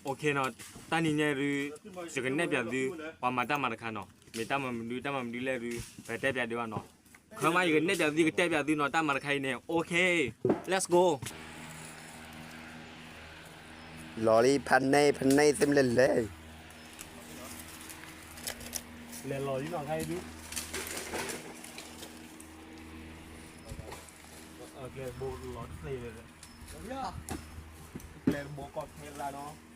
OK နီၤ, တၢ်နံၤညါဒုး ယကနဲၣ်ပၠးသု ပှၤမၤတၢ်မၤတခါနီၤ, မ့ၢ်တၢ်မၤမနုၤ တၢ်မၤမနုၤလဲၣ်ဒုး ပတဲပၠးဒံးဘၣ်နီၤ, ခီမး ယကနဲၣ်ပၠးသု ကတဲပၠးသုနီၤ တၢ်မၤတခါအံၤန့ၣ် OK, let's go. လီၤလံ ဖးန့ၢ် ဖးန့ၢ်သ့ၣ်မလဲၣ်လဲၣ်, လဲၤလီၤလံနီၤ ခါအံၤဒုး, ကျဲတဘိလီၤတသ့လၢၤ, ကျဲတဘိကီၢ်ထဲလၢနီၤ.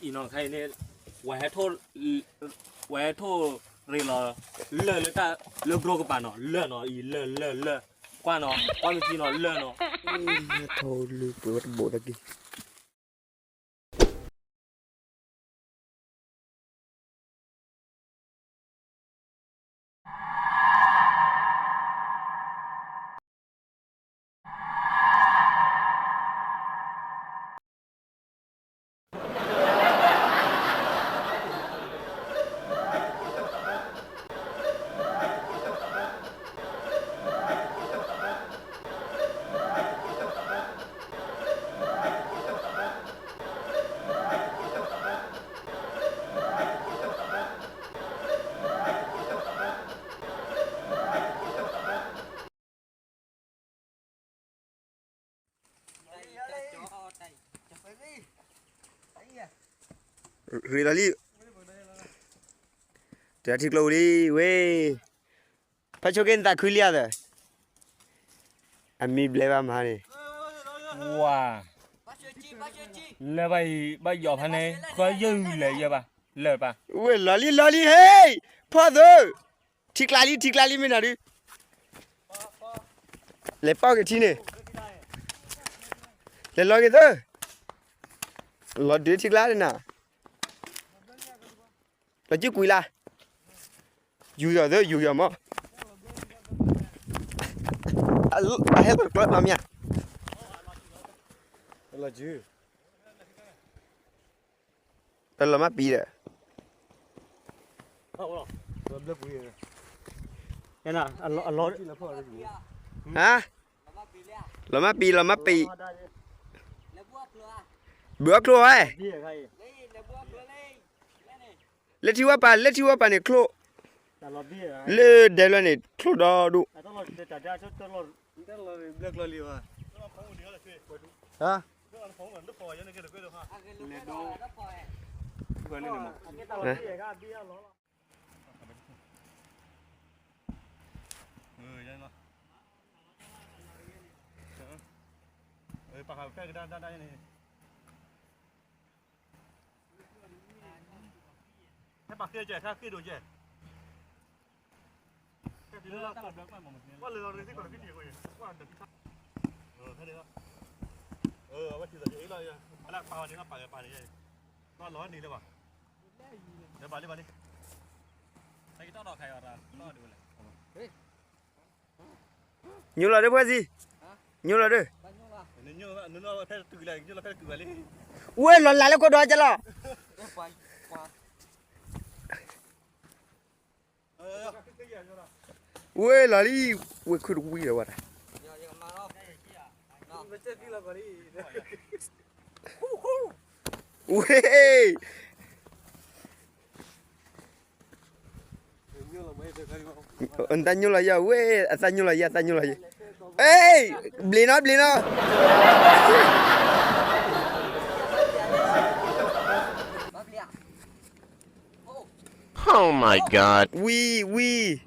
အံၤနီၤ ခဲအံၤန့ၣ် ဝဲဟဲထိၣ် ဝဲဟဲထိၣ်ရ့လီၤ လၢၢ်လၢတၢ် လၢဘြိကပၤနီၤ လၢၢ်နီၤ အံၤလၢၢ်လၢၢ်လၢၢ် ကွၢ်နီၤ ကွၢ်မ့ၢ်ထံနီၤ လၢၢ်နီၤ. ဟဲထိၣ်လၢပှဲၤဝဲတဘိတက့ၢ်. ရ့လီၤလံ, တထံကျိလံဝဲ, ဖးဆိက့နသးခုလံဧါသၢ, အမံဘျဲဘၣ်မၤန့ၣ်, ဝါ, လၢဘၣ်အံၤ ဘၣ်ယီၤဖးန့ၣ် ဃီယုၢ်လဲၤယဲဘၣ်, လၢဘၣ်, ဝဲလီၤလံလီၤလံ ဟဲ, ဖီၣ်သၢ, ထံကျါလံထံကျါလံမ့ၢ်နၤဒုး လဲၤပီၢ်က့ၤထံန့ၣ်, လဲၤလီၤက့ၤသၢ, လီၤဒုးထံကျါန့ၣ်နၤ, လီၤစုကွံာ်လၢ်, ယူၤယီၤသၢ ယူၤယီၤမး, အဟဲလီၤကျီလီၤမ့ၢ်ဧါ, လီၤစု တလီၤမၢ်ပံၤဒီး, ဟါ, လီၤမၢ်ပံၤ လီၤမၢ်ပံၤ, ဘုအီၣ်ချိၣ်ဝဲ, လၢထံဝဲပၤ လၢထံဝဲပၤန့ၣ်ချိၣ်, လၢဒဲလီၤန့ၣ်ချိၣ်ဒီဒူၣ်, ဟါ ဟဲပာ်ဃာ်ဖဲကဒါဒါဒါန့ၣ်, ဟဲပာ်ဃ့ကဲ ဟဲဃ့ဒိၣ်ကဲ, ကွၢ်လၢလီၤရ့သ့ၣ်ကီးတဖံတံၢ်အဃိ, ကွၢ်ဒီးဖံထါ, အဝဲထံၣ်သးက့ၤလီၤ, အလၢပာ်ဝဲန့ၣ် ပာ်ဂဲၤပာ်န့ၣ်, ဘၣ်လီၤန့ၣ်လၢၤဘၣ်, ဘၣ်လံဘၣ်လံ, ညိလီၤဒၢဖှဲး သံ, ညိလီၤဒၢ, ဝဲလီၤလၢလၢခိၣ်ဒီးကလီၤ, ဝဲလီၤလံ, ဝဲခုၣ်တဝံၤဒီးဝဲဒၣ်, ဝဲ နတၢ်ညိလီၤယၤဝဲ, အသၣ်ညိလီၤယၤ အသၣ်ညိလီၤယၤ, ဘျ့နီၤ ဘျ့နီၤ, Oh my God, ဝံၤ ဝံၤ,